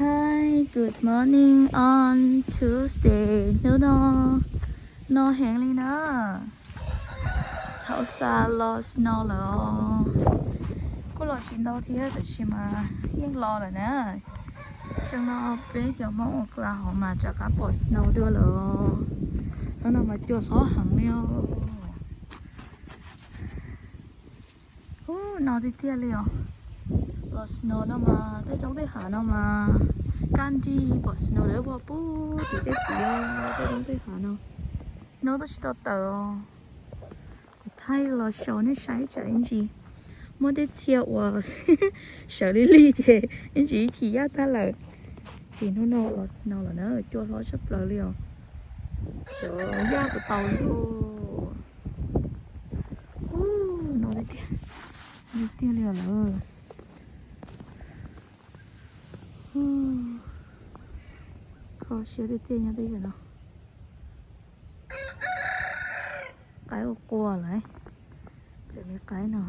Hi, good morning on Tuesday. Hnub no no heev li na. Thaum xav los snow lawm os. Kuj los tsis ntau thiab tab sis mas yeej los lawm na. Xyoo no peb cov Hmoob Oklahoma mas rov qab pom snow dua lawm. Hnub no mas cua hlob heev li os. Ub, no tiag tiag li os. Los snow no mas tej roob tej hav no mas kaj nrig pom snow lawm, pom pub tim tej txiv tej roob tej hav no. Hnub twb tsis tau tawm os. Kuv thaij los sau nej saib tsam ib ntsis muaj tej txhia uas sawv lig lig ces ib ntsis ib chim yaj tag lawm. Ces hnub no los snow lawm na, cua hlob tshaj plaws li os. Cov yaj puas tau li. Ub, no tiag tiag, tiag tiag li os lawm. Kho siab tiag tiag nyob tej yam no. Qaib ua qua lawm. Cov me qaib no.